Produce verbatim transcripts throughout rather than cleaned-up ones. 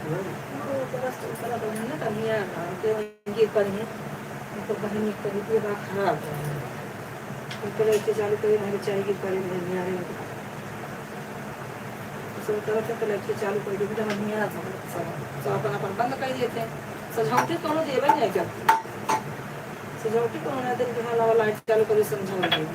तो ओकरा से, ओकरा बहिन ना कनिया, हमके वहीं गिर पड़ी है। उनको बहिन एक तरीके बा खराब है। उनको लड़के चालू करे, मेरे बेचारे गिर पड़ी है, नियारे। सब तरह से तो लड़के चालू कर देते, तो हम नियारा सब, सब, सब अपन, अपन बंद कर देते हैं। सझौटी कोनो देवे नहीं करती। सझौटी कोनो ना देते, हाँ, लावा लाइट चालू करी, समझौटी।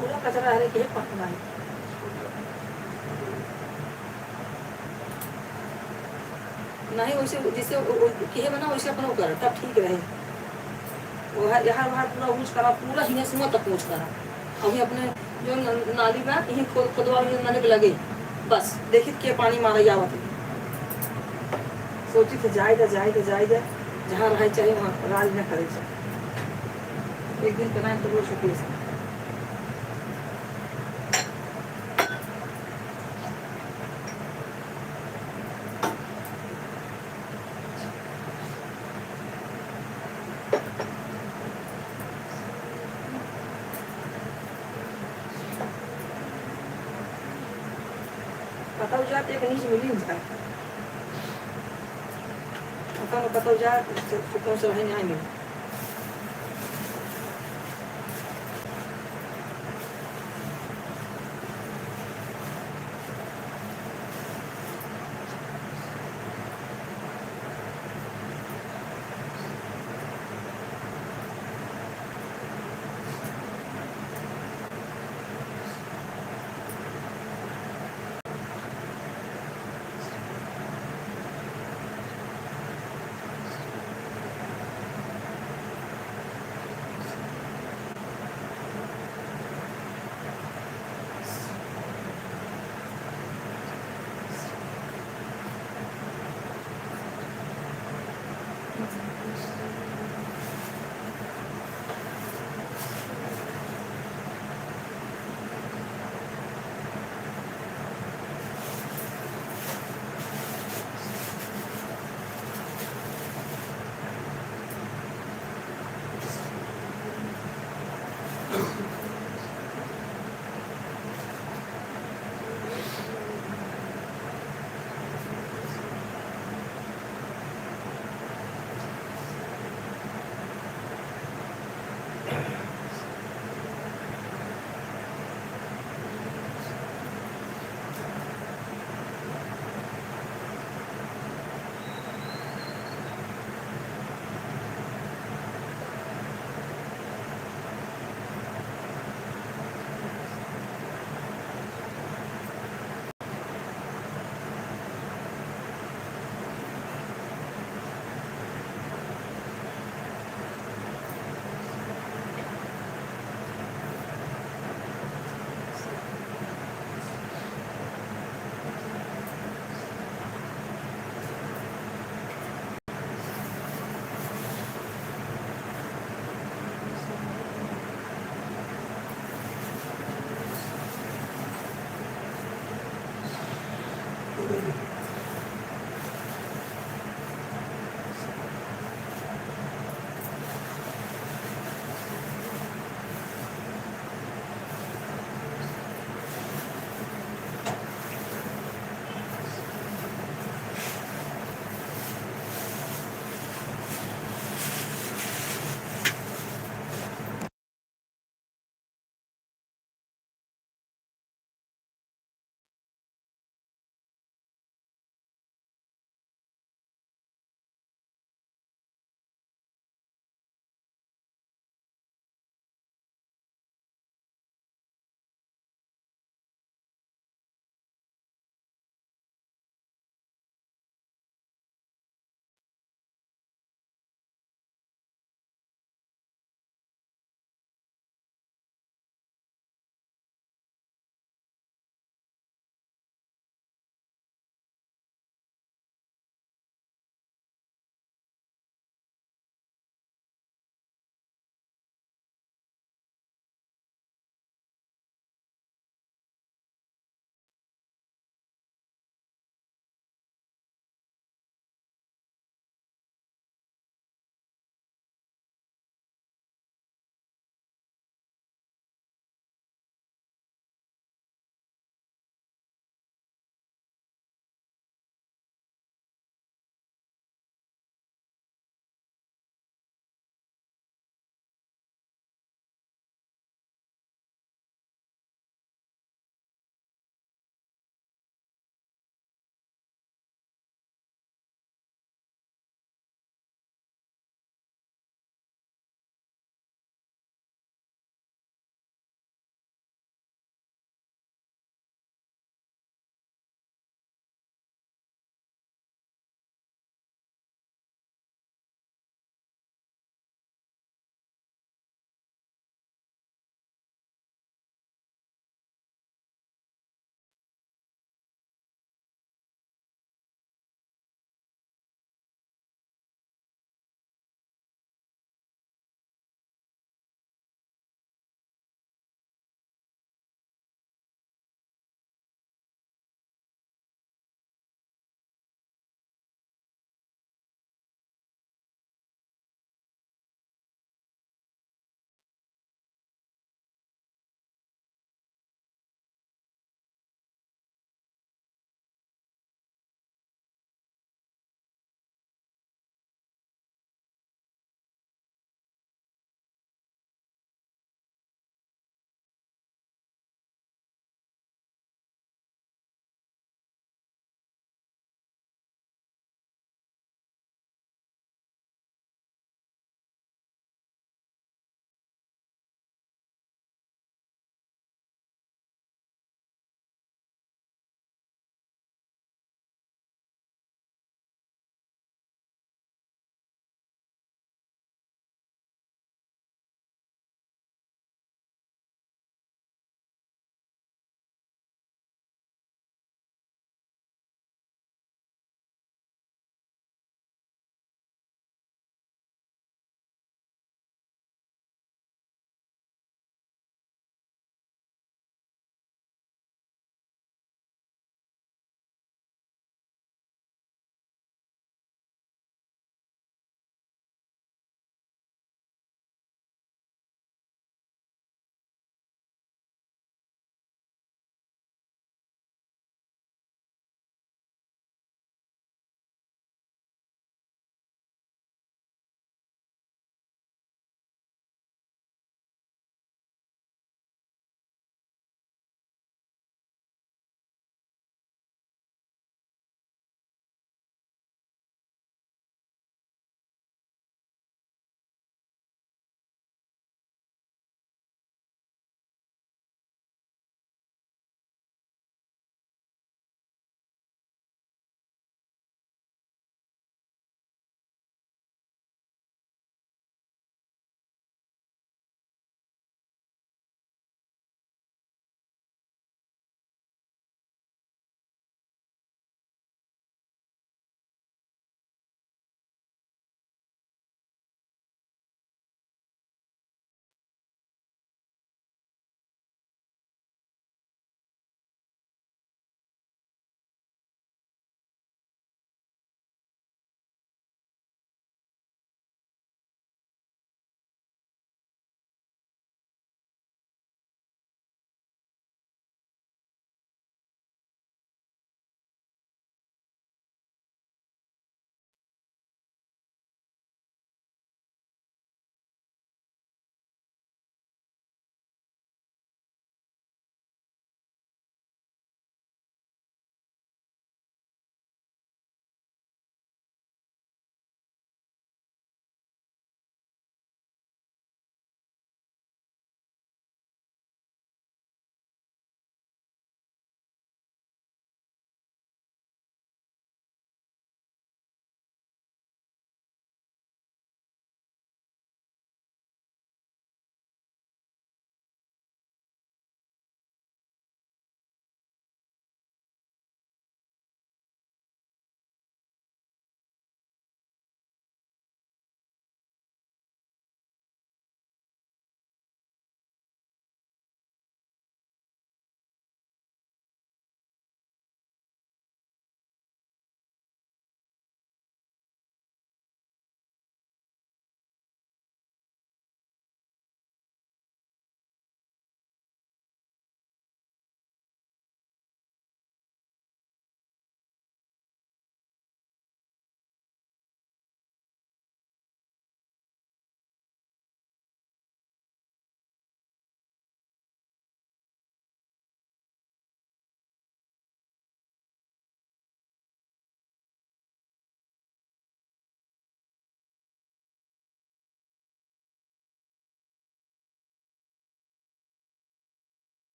पूरा कचरा हरे के पकना है। नहीं, वैसे जैसे वो, वो किहे बना, वैसे अपना करा, तब ठीक रहे। वो है, यहाँ वहाँ पूरा ऊँच करा, पूरा हियाँ से वहाँ तक ऊँच करा। अभी अपने जो न-, नाली बा, यहीं खोद-, खोदवा में नल के लगे, बस देखित के पानी मारा आवत है। सोचित जाए दा, जाए दा, जाए दा, जहाँ रहे चाहे वहाँ राज न करे चाहे। एक दिन के नाम तो वो छुट्टी से। पता हो जात एक नीच मिली जाए। पता न पता हो जात, सुकून से रहे नहीं मिली।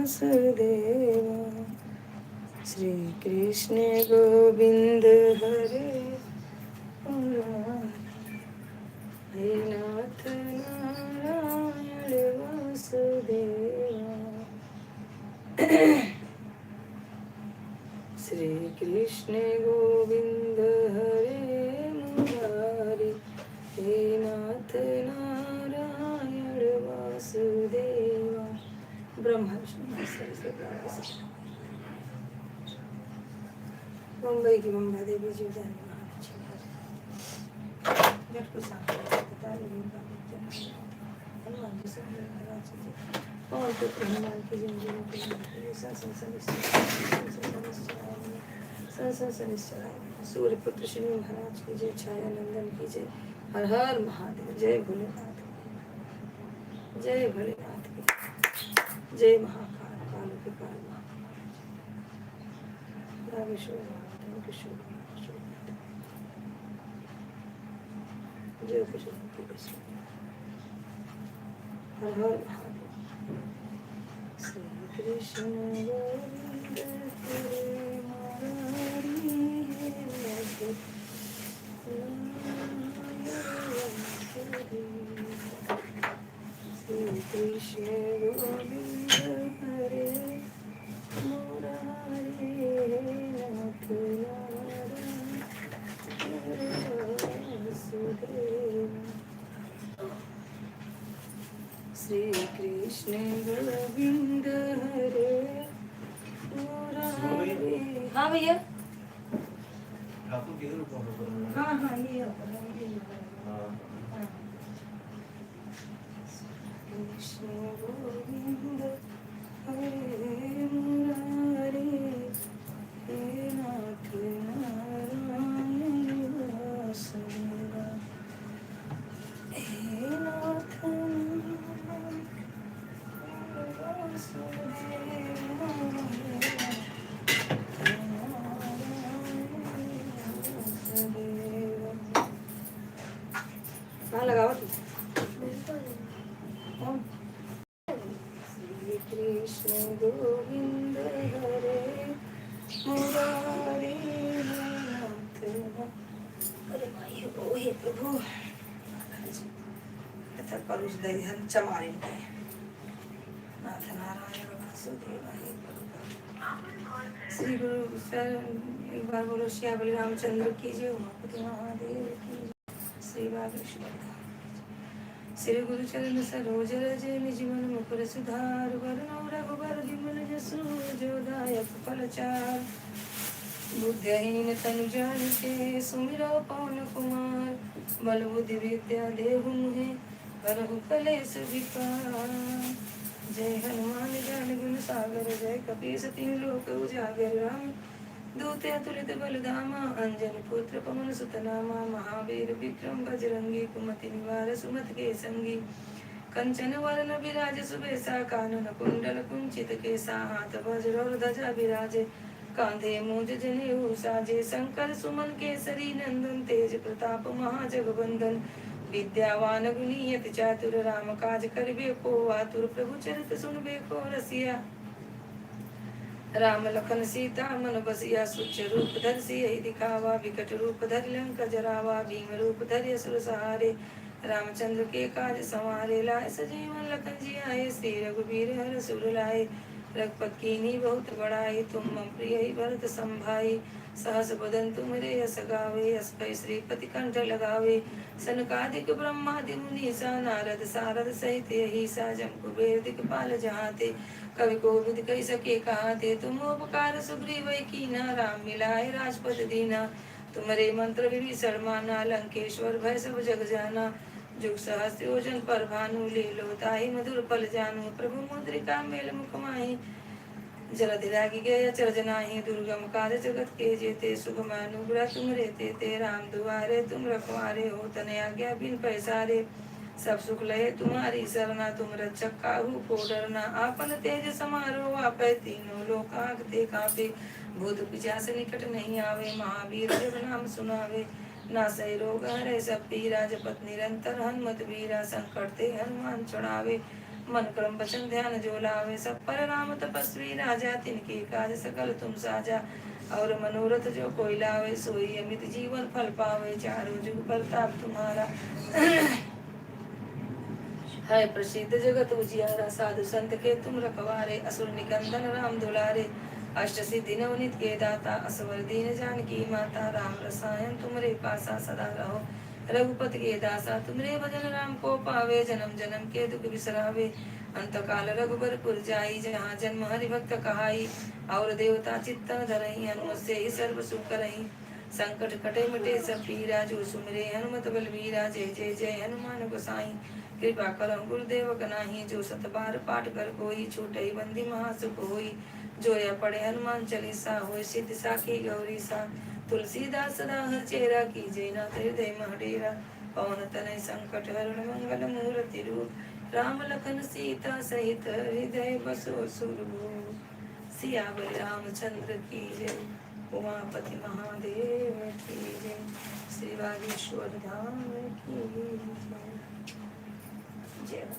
वासुदेवा। श्री कृष्ण गोविंद हरे मुरारी, हे नाथ नारायण वासुदेवा। श्री कृष्ण गोविंद हरे मुरारी, हे नाथ नारायण वासुदेवा। ब्रह्मा विष्णु महेश सरस्वती। मुंबई की मुंबा देवी जीवदानी महालक्ष्मी। जट को सांप हनुमान जी, शंकर महाराज की जय। पवन पुत्र हनुमान की जय, जय, जय, जय। संसन सनिश्चर, संसन सनिश्चर, संसन सनिश्चर। सूर्य पुत्र शनि महाराज की जय, छाया नंदन की जय। हर हर महादेव, जय भोलेनाथ की, जय भोलेनाथ की, जय महाकाल, काल के काल महाकाल। रामेश्वर महादेव के शुभ, शुभ। जय कुछ भक्ति के शुभ। हर हर महादेव। श्री कृष्ण गोविंद हरे मुरारी, हे नाथ नारायण वासुदेव। श्री कृष्ण गोविंद हरे मुरारी, हे नाथ नारायण वासुदेव। श्री कृष्ण गोविंद हरे मुरारी। हाँ भैया। ठाकुर के रूप में ऊपर में। हाँ, हाँ, ये ऊपर है, ये ऊपर है। हाँ। हाँ। कृष्ण गोविंद हरे मुरारी, हे नाथ नारायण वासुदेवा, हे नाथ नारायण वासुदेवा। कहाँ लगावत? कौन? श्री कृष्ण गोविंद हरे मुरारी, नाथ। अरे माई हो, हे प्रभु। अच्छा, करुष दई हम चमारिन के। नाथ नारायण वासुदेव हे प्रभु। श्री गुरु सर, एक बार बोलो, सियावली रामचंद्र की जय, उमापति महादेव की जय। श्री वागीश्वर धाम। श्री गुरु चरण सरोज रज निज मन मुकुर सुधार, बरनउँ रघुबर विमल जसु, जो दायक फल चार। बुद्धिहीन तनु जानिके सुमिरउँ पवन कुमार, बल बुद्धि विद्या देहु मोहे हरहु कलेस विकार। जय हनुमान ज्ञान गुण सागर, जय कपीस तिहुँ लोक उजागर। राम दूत अतुलित बल धामा, अंजनी पुत्र पवन सुत नामा। महावीर विक्रम बजरंगी, कुमति निवार सुमति के संगी। कंचन वरन विराज सुबेसा, कानन कुंडल कुंचित केसा। हाथ वज्र और ध्वजा विराजे, कांधे मूंज जनेऊ साजे। शंकर सुमन केसरी नंदन, तेज प्रताप महाजगवंदन। विद्यावान गुणी अति चातुर, राम काज करिबे को आतुर। प्रभु चरित सुनबे को रसिया, राम लखन सीता मन बसिया। सूक्ष्म रूप धरि सियहि दिखावा, विकट रूप धरि लंक जरावा। भीम रूप धरि असुर संहारे, रामचंद्र के काज संवारे। लाए सजीवन लखन जियाए, श्री रघुबीर हरषि उर लाए। रघुपति कीन्ही बहुत बड़ाई, तुम मम प्रिय ही भरत सम भाई। सहस बदन तुम्हरे यस गावे, अस कहि श्रीपति कंठ लगावे। सनकादिक ब्रह्मादि मुनीसा, नारद सारद सहित अहीसा। जम कुबेर दिखपाल जहाँ ते, कवि कोविद कहि सके कहाँ ते। तुम उपकार सुग्रीव ही कीन्हा, राम मिलाए राजपद दीन्हा। तुम्हरे मंत्र विभीषण माना, लंकेश्वर भय सब जग जाना। जुग सहस्र योजन पर भानु, लीन्हों ताहि मधुर फल जानू। प्रभु मुद्रिका मेल मुख माही, जलधि लागी गए अचरज नाही। दुर्गम काज जगत के जेते, सुगम अनुग्रह तुम्हरे तेते। राम दुआरे तुम रखवारे, होत न आज्ञा बिनु पैसारे। सब सुख लहे तुम्हारी सरना, तुम रक्षक काहू को डरना। आपन तेज समारो आपै, तीनों लोक कांपते कांपे। भूत पिशाच निकट नहीं आवे, महावीर जब नाम सुनावे। नासै रोग हरै सब पीरा, जपत निरंतर हनुमत बीरा। संकट ते हनुमान छुड़ावे, मन क्रम वचन ध्यान जो लावे, सब पर राम तपस्वी राजा, तिनके काज सकल तुम साजा। और मनोरथ जो कोई लावे, सोई अमित जीवन फल पावे, चारों जुग प्रताप तुम्हारा। है प्रसिद्ध जगत उजियारा, साधु संत के तुम रखवारे, असुर निकंदन राम दुलारे। अष्ट सिद्धि नवनीत के दाता, असवर दीन जानकी माता, राम रसायन तुमरे पासा, सदा रहो रघुपति के दासा। तुमरे भजन राम को पावे, जन्म जन्म के दुख बिसरावे। अंत काल रघुबरपुर जाई, जहाँ जन्म हरि भक्त कहाई। और देवता चित्तन धरई, हनुमत से ही सर्व सुख करई। संकट कटे मिटे सब पीरा, जो सुमिरे हनुमत बलबीरा। जय जय जय हनुमान गोसाई, कृपा करहु गुरुदेव कनाही। जो सत बार पाठ कर कोई, छूटई बंदी महासुख होई। जो यह पढ़े हनुमान चालीसा, होय सिद्धि साखी गौरीसा। तुलसीदास सदा हरचेरा, कीजे नाथ हृदय मह डेरा। पवन तनय संकट हरण मंगल मूरति रूप, राम लखन सीता सहित हृदय बसो सुरभूप। सियावर रामचंद्र की जय, उमापति महादेव की जय, श्री बागेश्वर धाम की जय। जय हो।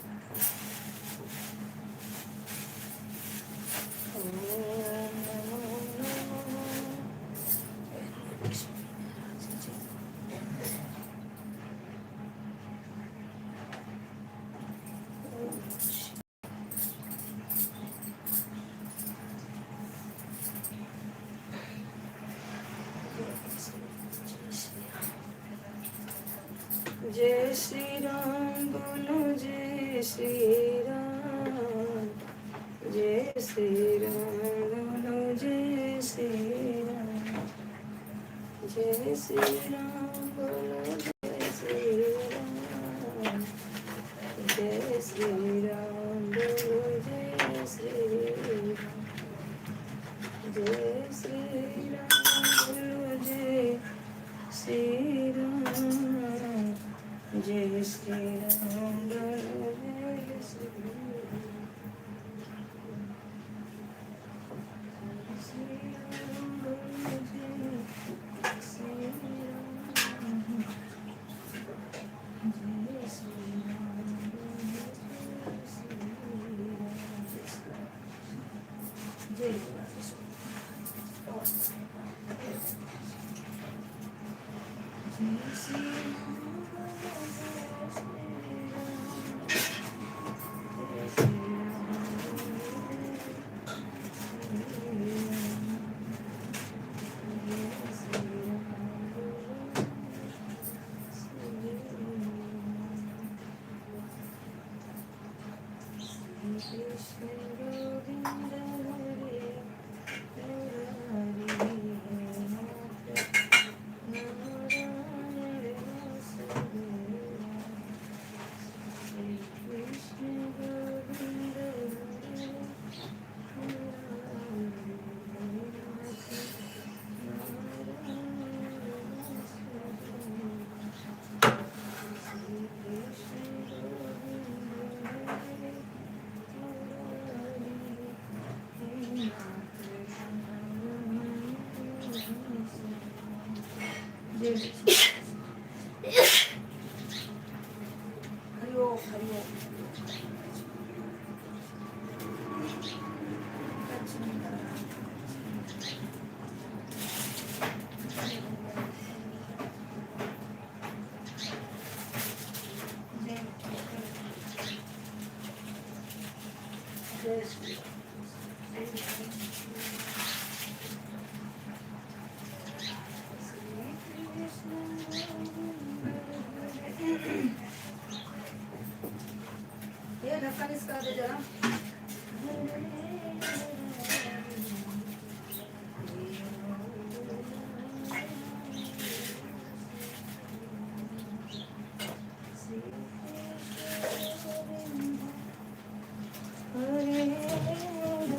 ओम नमो नमः। जय श्री राम बोलो, जय श्री राम। जय श्री राम बोलो, जय श्री राम। जय श्री राम बोलो, जय श्री राम। जय श्री राम बोलो, जय श्री राम। जय श्री राम बोलो, जय श्री राम। जय श्री राम बोलो, जय श्री राम। ये ढक्कन इसका दे जरा।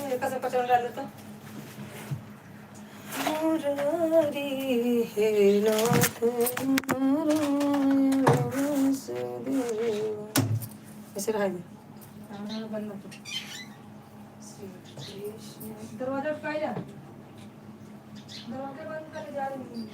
एक ऐसा पचड़ा डाल दे तो। मुरारी हे नाथ नारायण वासुदेव। ऐसे रहा दे। हाँ, बंद मत कर। दरवाजा अटकाई जा। दरवाजा बंद कर जा रही हूँ।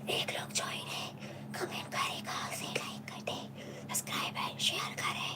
एक लोग join है, comment करेगा, उसे like कर दे, subscribe and share करें।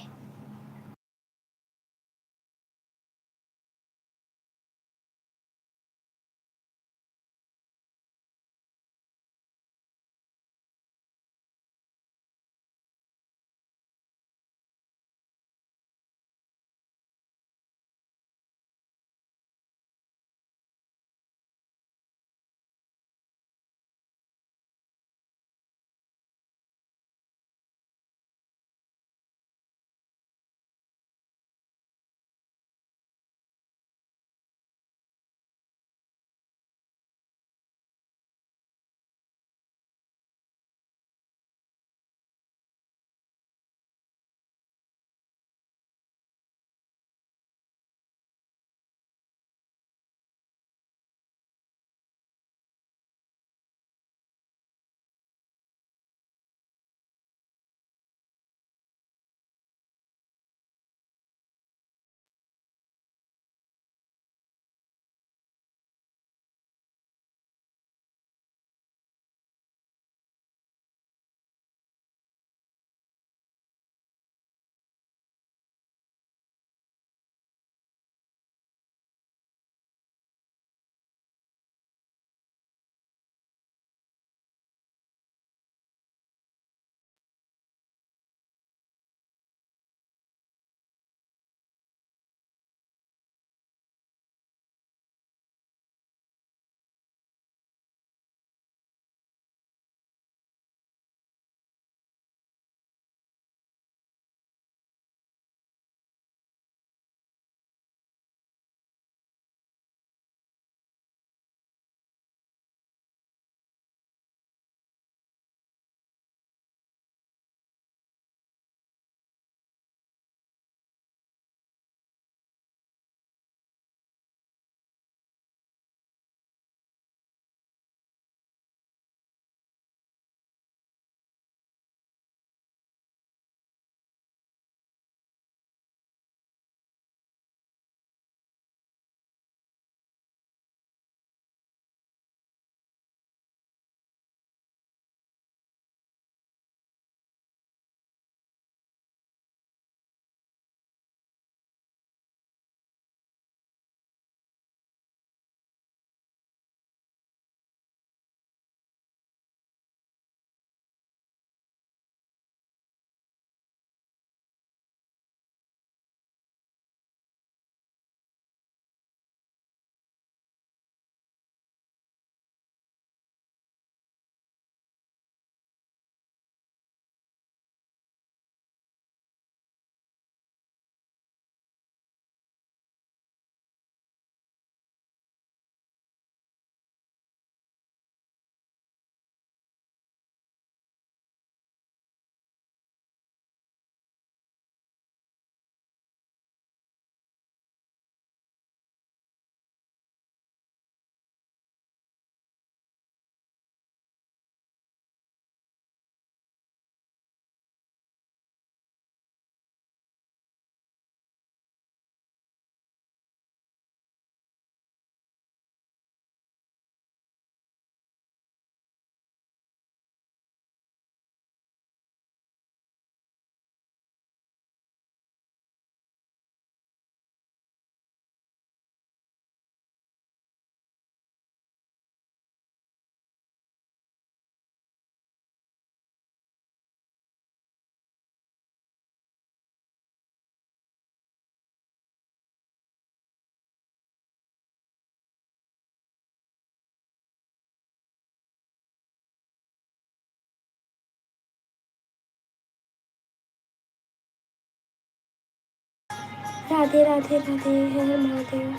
राधे राधे राधे, हर हर महादेव।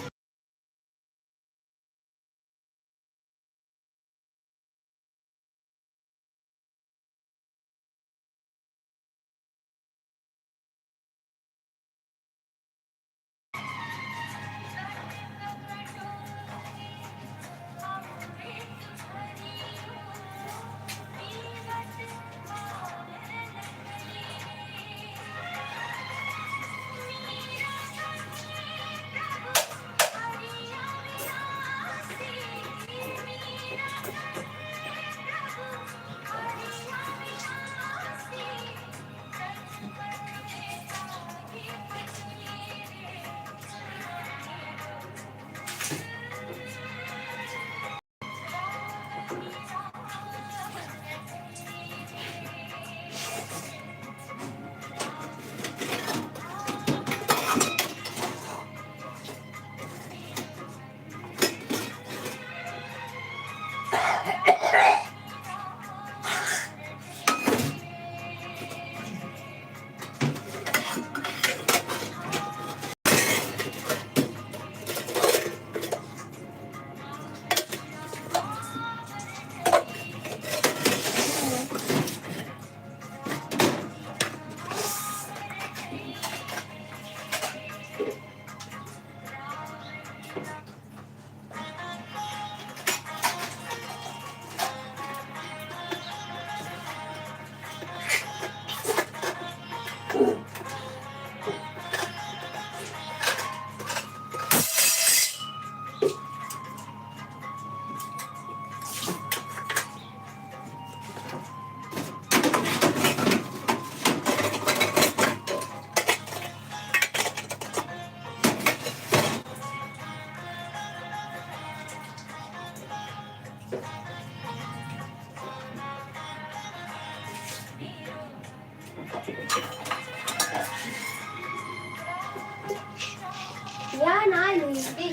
या ना लूंगी।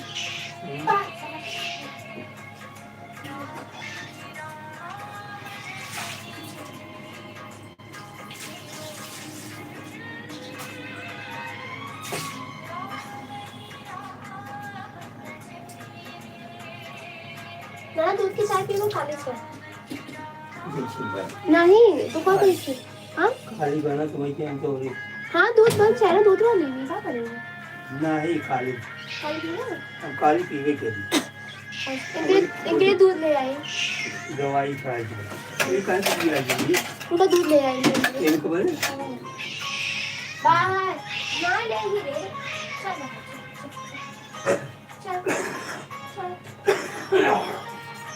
ना, दूध की चाय पीबो, खाली चाय। बिल्कुल बा। नहीं, तो का करी? हाँ? खाली बना तो मैं क्या तो रे। हाँ, दूध बन चाहे ना, दूध वाली नहीं, का करेंगे? नहीं, खाली। खाली पीबो? अब खाली पीबे के लिए। अच्छा, इनके, इनके लिए दूध ले आई। दवाई खाए के बाद। ये काहे से पिया जी? उनका दूध ले आई। इनको बोले? बाहर। ना ले ही रे। चल बाहर, चल, चल।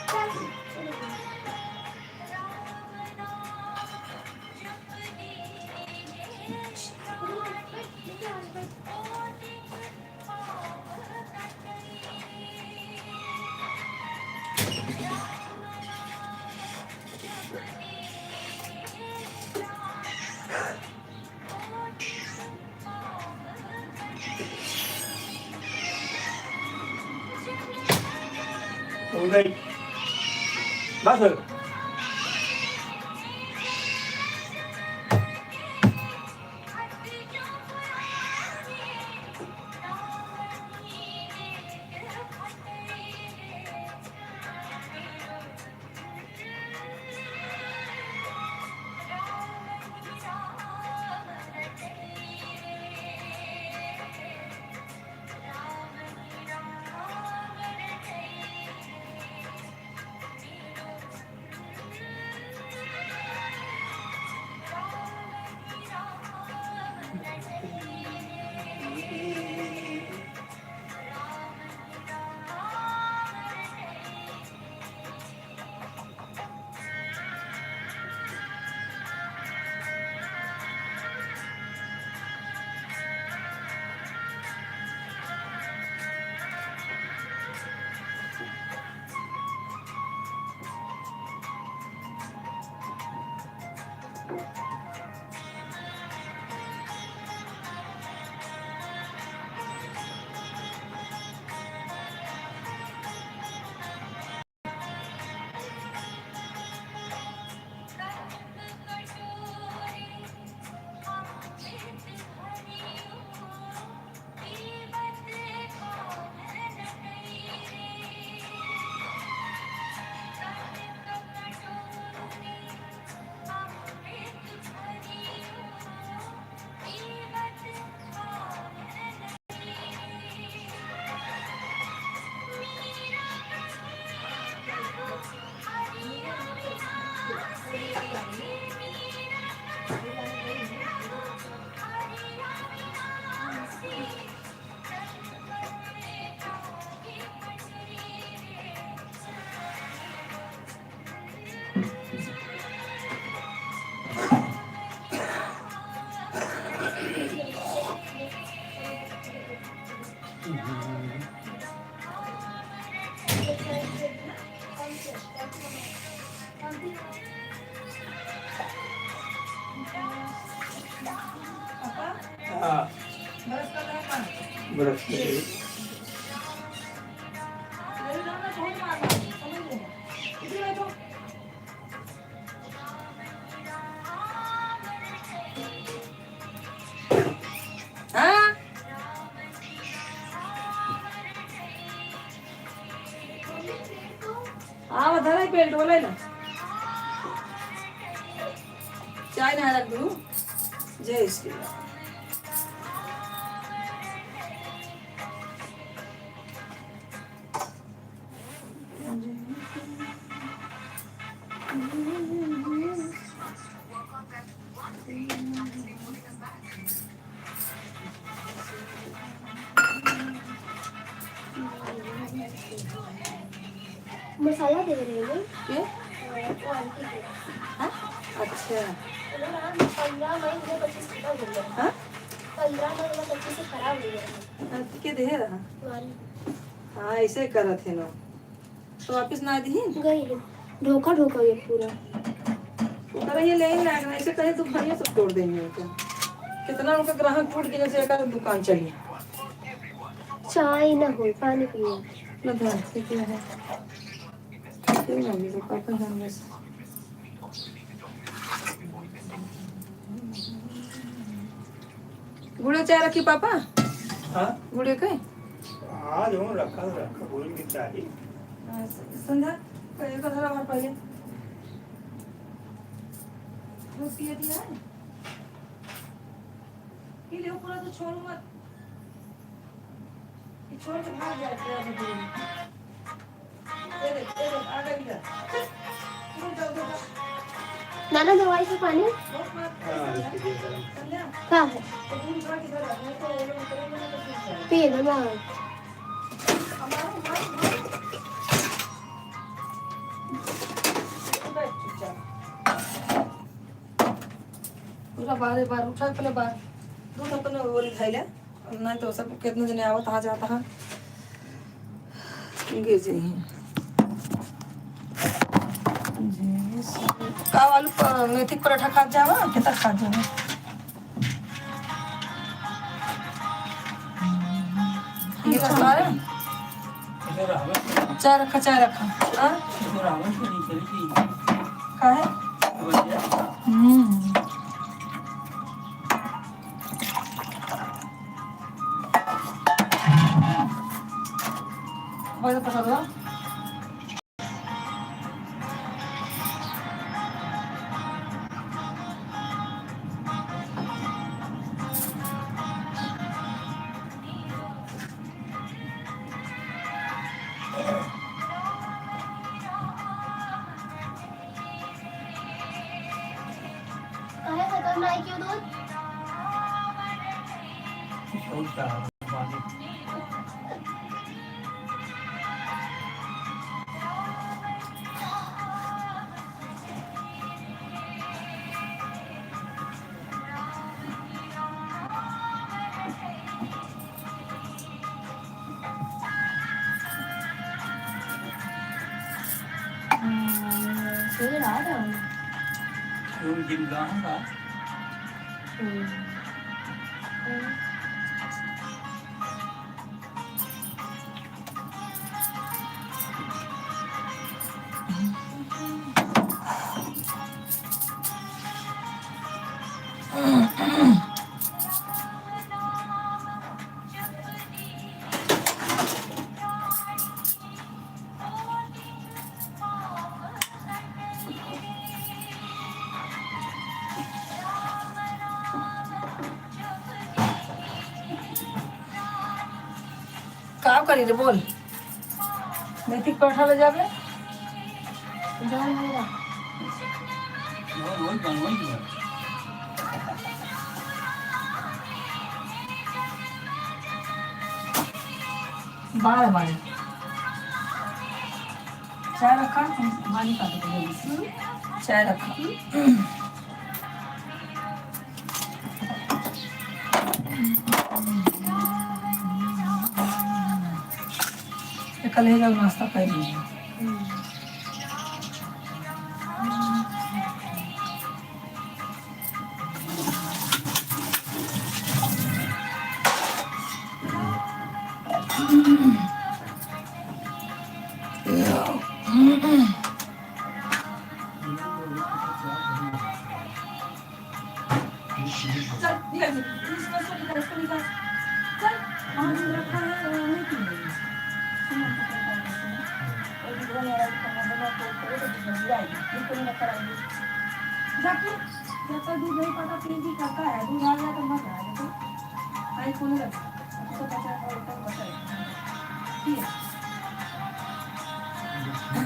चल, चल, चल। हो गई। बस। हाँ। ब्रश कर। हाँ? आवा, धरा ही बेल्ट वाला है ना। चाय ना रख दूँ। जय श्री राम। मसाला दे रहे हैं। के? अ, वो आंटी के। हाँ? अच्छा। उन्होंने आज पन्द्रह मई दो हज़ार पच्चीस खराब हो गया। हाँ? पन्द्रह मई दो हज़ार पच्चीस से खराब हो गया। हाँ, तो के दे रहा? वाली। हाँ, ऐसे करत है ना। वापस ना दिही। गई है। धोखा, धोखा ये पूरा। ओकरा ये ले ही ना, ऐसे कहे दुकानियों सब तोड़ देंगे उनका। कितना उनका ग्राहक टूट गया, जैसे एकर दुकान चली। चाय ना हो, पानी पिए। ना धर, ठीक है। ठीक है, मम्मी को पापा जान बस। गुड़े चाय रखी पापा? हाँ? गुड़े के? हाँ, जो रखा, रखा, गुड़ की चाय। हाँ, स-, संध्या, पहले का धरा हमारे पहले। दूध पिए दिया है? पी ले, पूरा तो छोड़ मत। ये छोड़ के भाग जाए, तेरा बदले में। दे दे, दे दे, आ गई है। चल, चल, चल, चल। नाना, दवाई से पानी? बहुत मार, हाँ, इसके लिए गरम। संध्या, कहाँ है? तो दूध उठा के इधर रख, नहीं तो वो लोग उतरेंगे ना तो सूख जाएगा। पी लो ना। हमारा, हमारा, हमारा। तू बैठ चुपचाप। पूरा बारे बार उठा, पहले बार दूध अपने ओरी धइले। नहीं तो सब कितने जने आवत, आ जाता है, गिर जाइए। जी, का आलू प-, मेथी के पराठा खात जावा, कितना खात जावा? ये तो सारे चाय रखा, चाय रखा। हाँ? का है? हम्म। अरे, खत्म नहीं क्यों दूध? हम्म, फिर आ रहा हूँ। तुम जिम गया होगा? हम्म। का करी रे, बोल। मेथी के पराठा ले जाबे? जान मेरा। बारह बारी। चाय रखा, हम पानी का दे देंगे। चाय रखा। ये कल ही लोग नाश्ता कर लीजिए। चल, निकल, निकल, इसको निकाल, इसको निकाल। चल, वहाँ दूध रखा है, वहाँ नहीं पी लेंगे। सुनो, तो क्या कर रहे हैं? वो दूध वाला यार, कहाँ बना, तो करो, तो दूध जल्दी आएगी। दूध को नहीं रखा, रख दो। जा तू, जब तक दूध नहीं पड़ता, फिर भी करता है। दूध आ गया तो मत आ, देखो। आई, कौन रखा? अब तो पचास और ऊपर बचा है। ठीक है।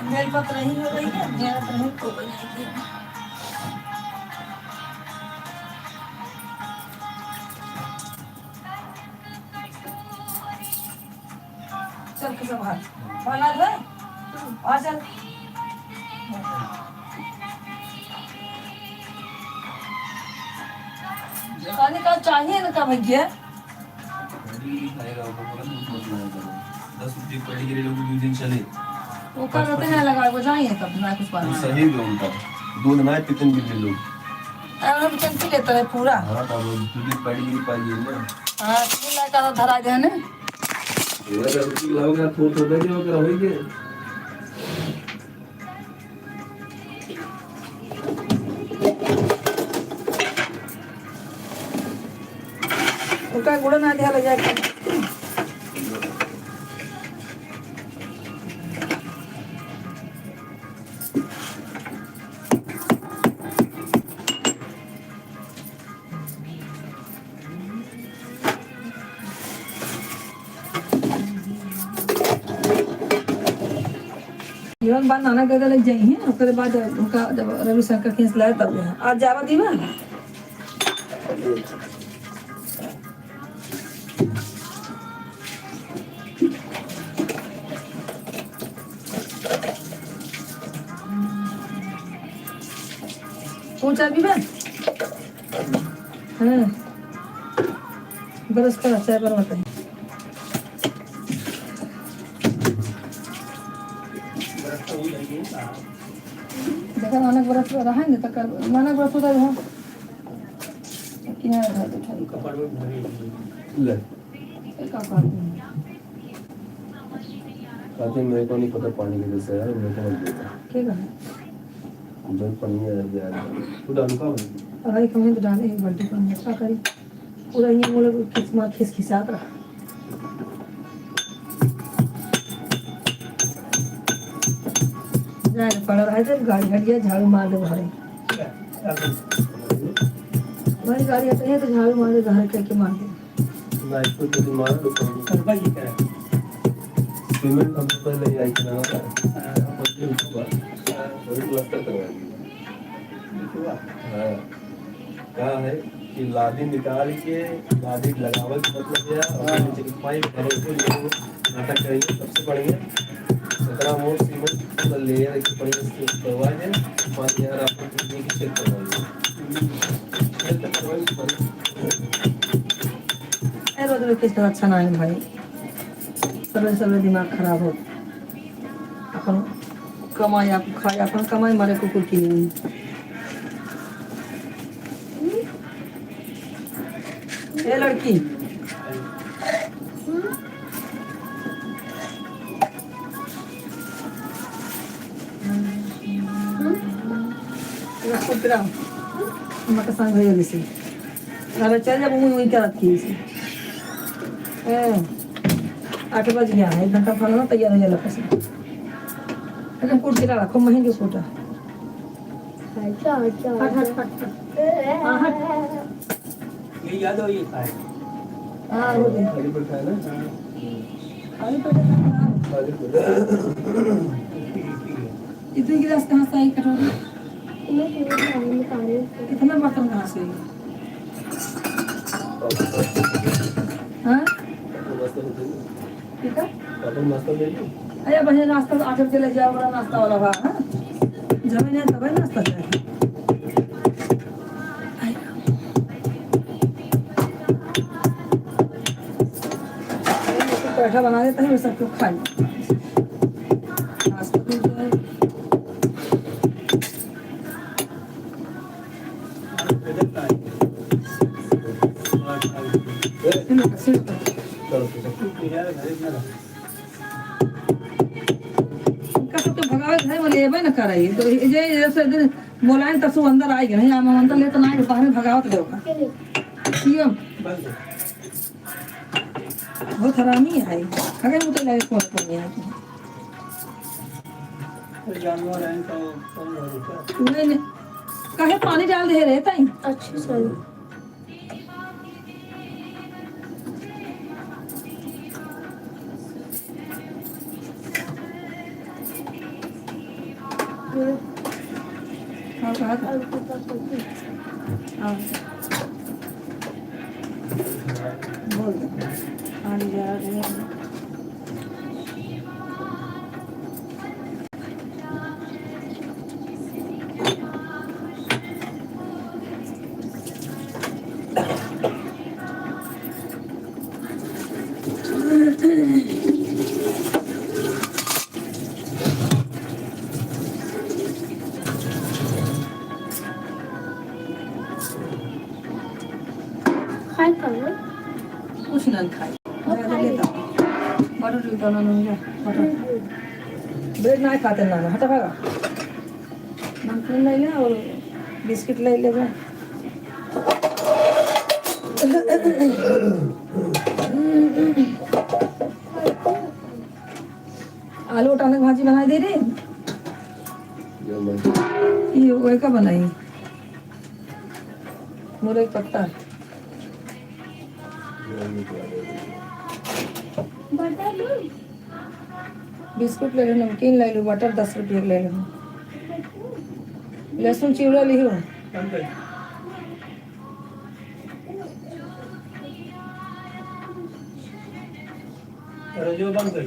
बेलपत्र ही हो गई है, मेरा तो नहीं, कोई नहीं है। चल के सब हाथ। प्रहलाद है? आ चल। कहानी का चाहिए ना का भैया? पढ़ी लिखाई रहो, भगवान दूध मत लाया करो। दस रुपये पढ़ी के लिए लोग दो दिन चले। ओकर रहते हैं लगा, वो जाइए तब ना कुछ हम पाना। सही दो उनका। दूध ना पीतन भी ले लो। अरे हम चलते लेता है पूरा। हाँ, तब वो दूध पड़ी भी पाइए ना। हाँ, तीन लाख का धरा दे ने। ये सब चीज लाओगे, थोड़ा थोड़ा दे दो, होई के। उनका गुड़ ना दिया ले जाए। जीवन बाद नाना के लग जाई हैं, ओकरे बाद उनका जब रविशंकर केस लाया तब यहाँ। आज जावा दीवा। कौन चाय पीबा? हाँ। ब्रश कर, चाय बनवाते हैं। देखा, नानक ब्रश रहा है ना, तो कर, नानक ब्रश उधर है। किनारे रहा, तो उठा लो। ले। ये का करते हैं? कहते हैं, मेरे को नहीं पता पानी कैसे है, मेरे को मत देता। ठीक है। जब पानी आ गया, तू डालू का भाई? अरे, कहीं तो डाले, एक बाल्टी पानी, अच्छा करी। पूरा ये वो लोग खिस-, मार खिसखिसात रहा। जाए पड़ रहा है, जब गाड़ी हट गया, झाड़ू मार दे भाई। भाई, गाड़ी हट रही है, तो झाड़ू मार दे, घर करके मार दे। ना, इसको तो मार दो, तो करवा ये क्या है? सीमेंट हम तो पहले ही आई थी ना, हाँ। पहले ऊपर, हाँ। वही प्लास्टर करवा दिया। हाँ। का है कि लादी निकाल के लादी लगावल के मतलब है, और हाँ। नीचे के पाइप और उसको जो नाटक करेंगे, सबसे बढ़िया सत्रह मोड़ सीमेंट पूरा लेयर एक बढ़िया से करवा दे, बाद में यार आपको ये भी चेक करवा दे। चेक तो करवाई, ए, रोज रोज किस तरह अच्छा ना है भाई, सबे सबे दिमाग खराब हो। अपन कमाई आप खाए, अपन कमाई मारे कुकुर की नहीं। ए लड़की, रखो तेरा, हम तो संग भैया जैसे। अरे चल जब वहीं, वहीं क्या रखी है इसे। ए, आठ बज गया है, एक घंटा खाना तैयार हो जाला पैसा। लेकिन कुर्सी का रखो, महंगे कोटा। अच्छा, अच्छा, हट, हट, अच्छा। हट, हट। हाँ, हट। ये याद हो, ये खाए। हाँ, हो गया। खाली पेट खाए ना? हाँ। खाली पेट खाए ना? खाली पेट। इतने गिलास कहाँ से आई कटोरी? मैं पूरे खाने में खा रही हूँ। कितना बर्तन कहाँ से आई? हाँ? ठीक है? अरे बहिन, नाश्ता तो आठ बजे ले जाओ, बड़ा नाश्ता वाला बा, हाँ? जब नहीं, तब नाश्ता जाए। पराठा बना देता है, वो सब लोग खाए। नाश्ता तो जो है। इनका सब तो भगावत है, वो लेबे न करे। तो ये जे, ये से दिन बोलाइन तसु अंदर आइ गए। हम अंदर ले तो ना, बाहर में भगावत ले ओका। क्यों? बहुत हरामी है। अगर मुझे लगे कौन कौन है। कोई जानवर है तो कौन भरोसा? नहीं, नहीं। काहे पानी डाल दे रहे ताई? अच्छा, सॉरी। हाँ, कहा था? हाँ। बोल दे। आने जा रहे हैं। कुछ ना खाई। बटर लेता हूँ। बटर लेता हूँ, ना, ना, बटर। ब्रेड ना खाते ना, ना, हटा भागा। नमकीन ले ले और बिस्किट ले ले बा। आलू अचानक भाजी बनाई दे रे। ये वही का बनाई? मुरई पत्ता। बिस्कुट ले लो, नमकीन ले लो, बटर दस रुपये के ले लो। लहसुन चिवड़ा लिहो। अरे जो बंद कर।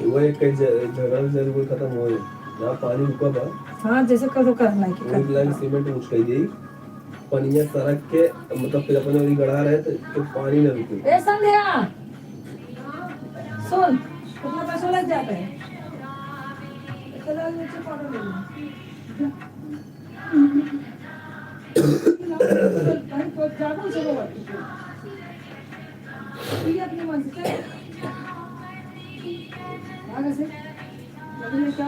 वो एक कहीं ज-, झगड़ा जरूर खत्म होए, जहाँ पानी रुका बा, हाँ, जैसे कल रुका है, नहीं कि वही कल। लाइन सीमेंट उठ गई, पनिया सड़क के, मतलब, फिर अपने वही गढ़ा रहे तो, तो पानी न रुके। ए संध्या, सुन, कितना पैसा लग जाता है? इतना नीचे पाउडर ले लो। भाई, तो जागो, चलो, बात कीजिए। ये अपने मन से चलो। आगे से। लगे ले क्या?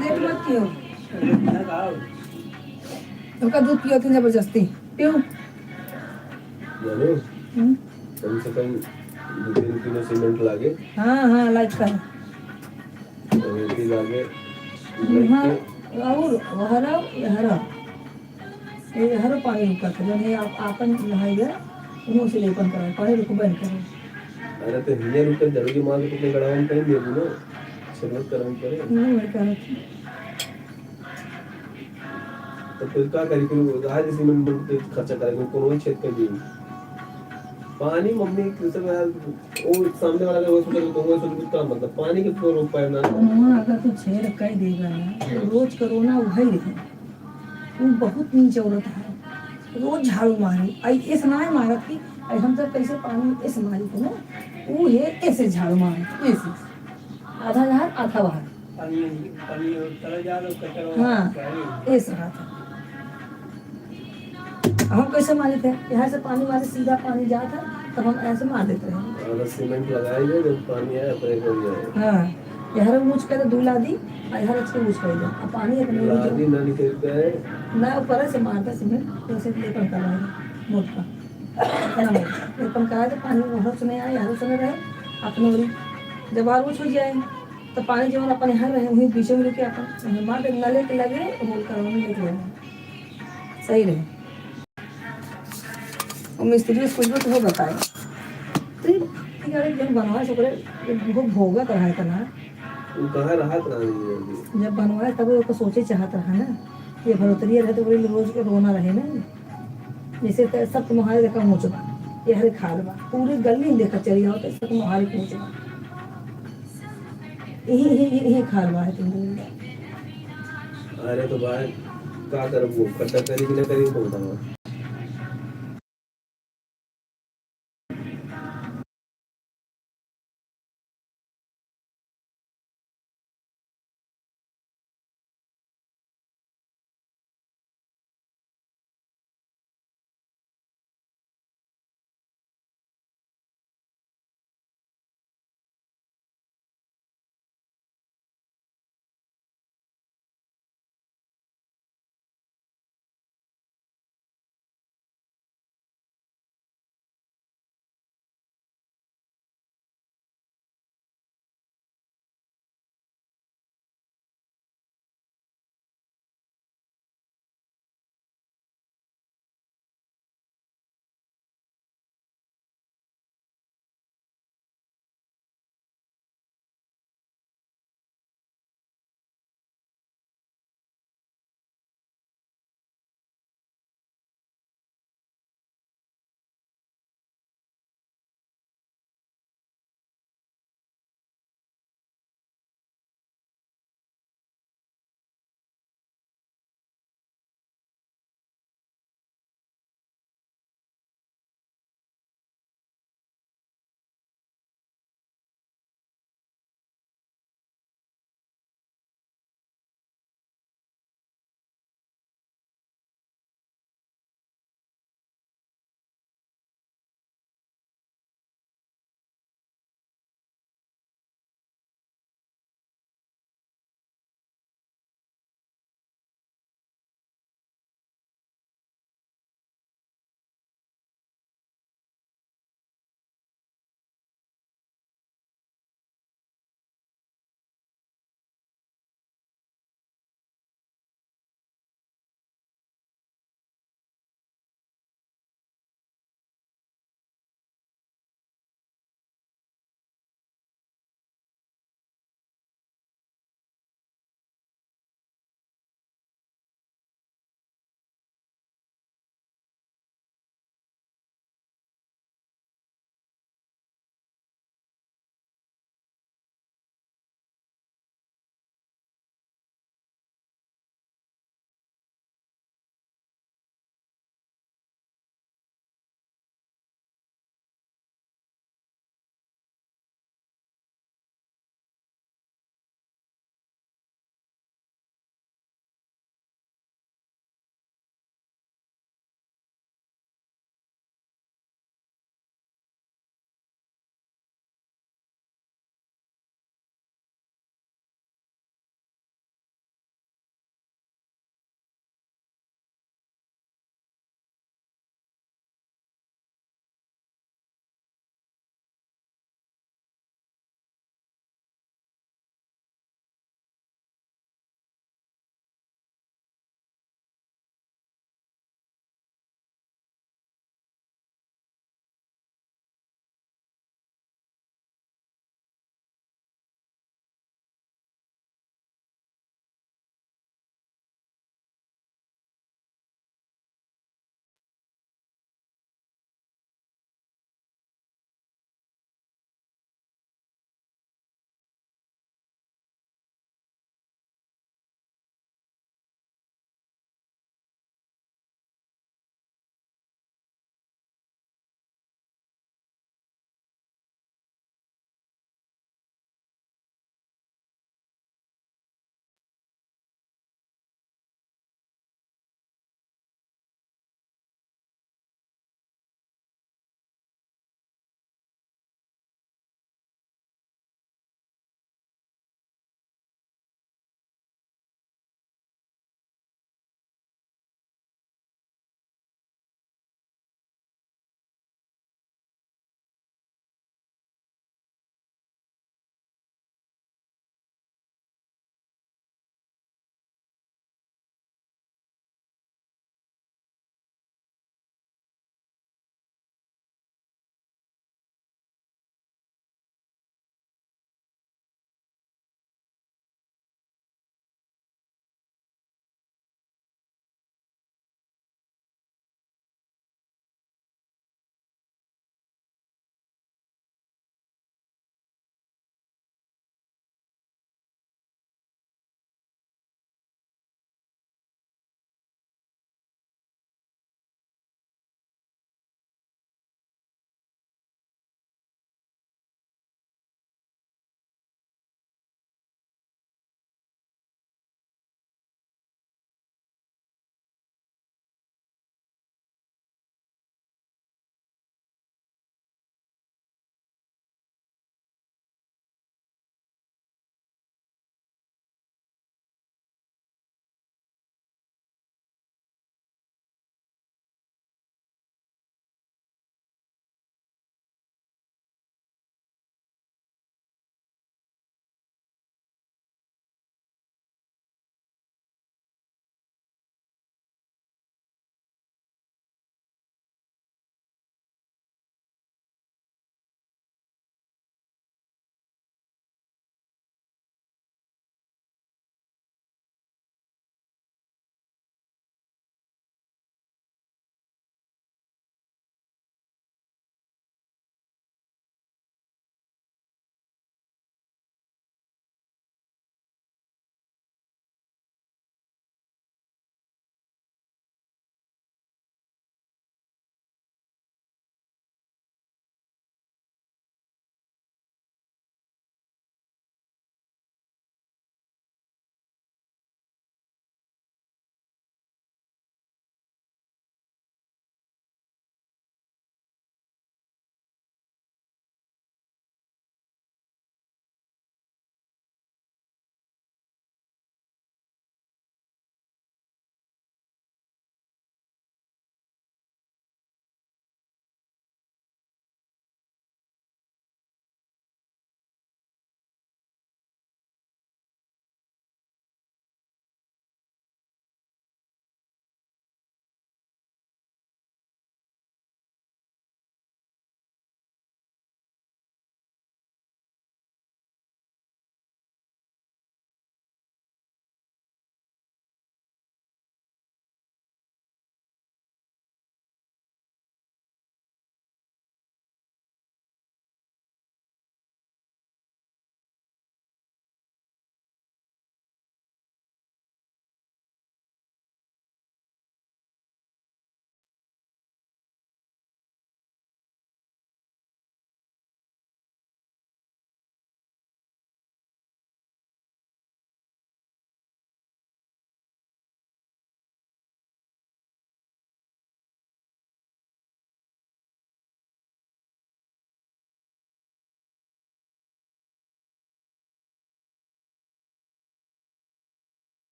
लेट मत कियो। ओका दूध पियो थी जबरदस्ती। पियो। जानो, हम्म। कम से कम दो तीन किलो सीमेंट लागे। हाँ, हाँ, लाइट का। तो ये भी लागे। हाँ, और हरा, हरा। ये हर पानी रुका था, जौन ये आप, आपन नहाई गया, उन्हों से लेपन कराए, पानी रुकबे न करे। अरे तो हियाँ रुके, जरूरी मार के तुमने गड़ावन कहीं दे दू ना, छेद मत करम करे। नहीं, मैं कह रही थी। तो फिर का करी, फिर आज इसी में, में खर्चा करेंगे, कोनो ही छेद कर दी। पानी मम्मी किसे में यार, वो सामने वाला का वो सोच रहे, तो वो सोच रहे, का मतलब, पानी के तो रोक पाए ना। हाँ, अगर तू छेद कर देगा ना, तो रोज का रोना वही रहे। उ बहुत नीच औरत है, रोज झाड़ू मारी। आई ऐसे ना मारत कि आई हम जब कैसे पानी ऐसे मारी थे ना, उ है ऐसे झाड़ू मारत, ऐसे। आधा घर, आधा बाहर। पानी, पानी और चला जा रहा, कचरा हाँ, बाहर। ऐसे हाथ है। हम कैसे मारे थे? यहाँ से पानी मारे, सीधा पानी जाता, तब हम ऐसे मार देते हैं। अगर सीमेंट लगाएंगे, जब पानी आए, अपने को ही आए। हाँ, यहाँ मूछ कर दूला दी, आ यहाँ रच के मूछ कर दे। आ पानी अपने को लादी ना निकलता है। ना ऊपर से मारता सीमेंट, तो ऐसे लेपन कर रहा है, मोटका। इतना मोटा। लेपन करा तो पानी वहाँ से नहीं आए, यहाँ से नहीं रहे, अपने वही। जब आर ऊँच हो जाए, तो पानी जब अपने यहाँ रहे, वहीं बीच में रुके, अपन वहीं मार दे, नले के लगे, होल करवा में लेके जाए। सही रहे। वो मिस्त्री उसको जो तो बताए। तो ये, ये गाड़ी जब बनवाए से ओकरे, वो भोगत रहा है इतना। वो कहाँ रहत रहा है ये अभी? जब बनवाए तब वो सोचे चाहत रहा ना, ये भरोतरिया रहे तो ओकरे रोज के रोना रहे ना। जैसे तो सब तुम्हारे देखा मुँह बा, ये हरे खाल बा, पूरी गली में देखा चली आओ तो सब तुम्हारे मुँह बा। यही, यही, यही खाल बा है तुम लोग। अरे तो भाई, का करब वो? खड्डा करी कि ना करी, वो बताओ।